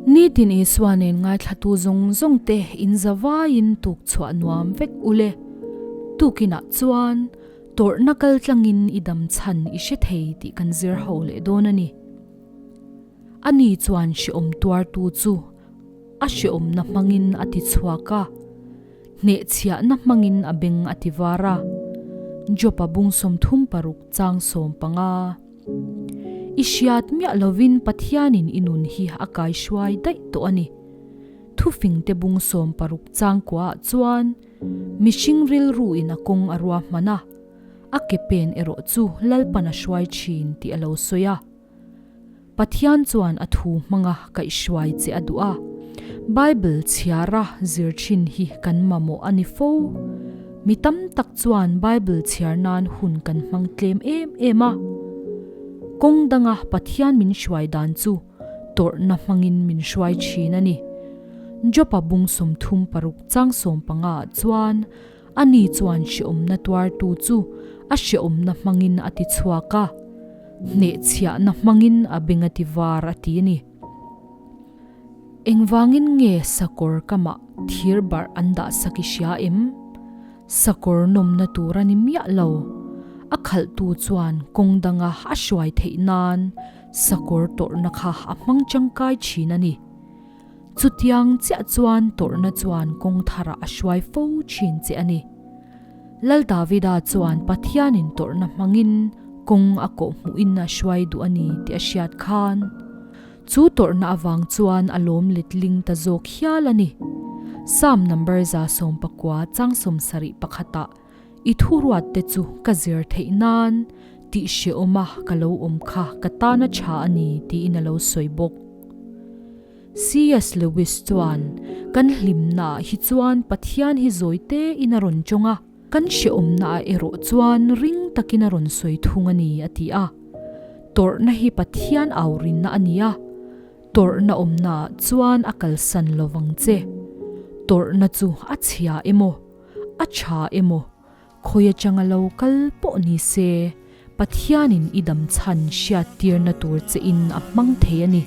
Nitin Isua nen ngaithlatu zawng zawng te in zavaiin tuk chhuah nuam vek ule. Tukinah chuan tawrhna kal tlangin i dam chhan i hre thei tih kan zir ho leh dawn a ni. Ani chuan hreawm tuartu chu a hreawmna hmangin a ti chhuak a, hnehchhiahna hmangin a beng a ti var a. Job-a bung 36 chang 15. I hriat miah lovin Pathianin i nun hi a kaihruai daih tawh a ni. Thufingte bung 60 chang kuaah chuan mihring rilruin a kawng a ruahman a, a ke pen erawh chu Lalpan a hruai thin tih a lo sawi a. Pathian chuan a thu hmanga kaihhruai che a duh a. Bible chhiara zir thin hi kan mamawh a ni fo. Mi tam tak chuan Bible chhiar nan hun kan hmang tlem em em a. Kawng danga Pathian min hruai dan chu tawrhna hmangin min hruai thin a ni. Job-a bung 36 chang 15 ah chuan Ani chuan hreawmna tuartu chu a hreawmna hmangin a ti chhuak a, hnehchhiahna hmangin a beng a ti var a ti a ni. Engvangin nge sakawr kamah thir barh an dah sak i hria em? Sakawr nawmna tur a ni miah lo. A khalhtu chuan kawng danga a hruai theih nan sakawr tawrhna kha a hmang tangkai thin a ni. Chutiang chiah chuan tawrhna chuan kawng tharah a hruai fo thin che a ni. Lal Davida chuan Pathianin tawrhna hmangin kawng a kawhhmuhin a hruai duh a ni tih a hriat khan, chu tawrhna avang chuan a lawm letling ta zawk hial a ni. Psalm number 119 chang 71ah I thuruat te chu ka zir theih nan tih hrehawma ka lo awm kha ka tan a tha a ni tiin a lo sawi bawk. CS Lewis chuan, Kan hlimnaah hi chuan Pathian hi zawi tein a rawn tawng a, kan hrehawmnaah erawh chuan ring takin a rawn sawi thung a ni a ti a. Tawrhna hi Pathian aurinna a ni a, Tawrhna awmnaah chuan a kalsan lovang che. Tawrhna chu a chhia emaw, a tha emaw, khawi atanga lo kal pawh ni se, Pathianin i dam chhan hriattirna tur che in a hmang thei a ni.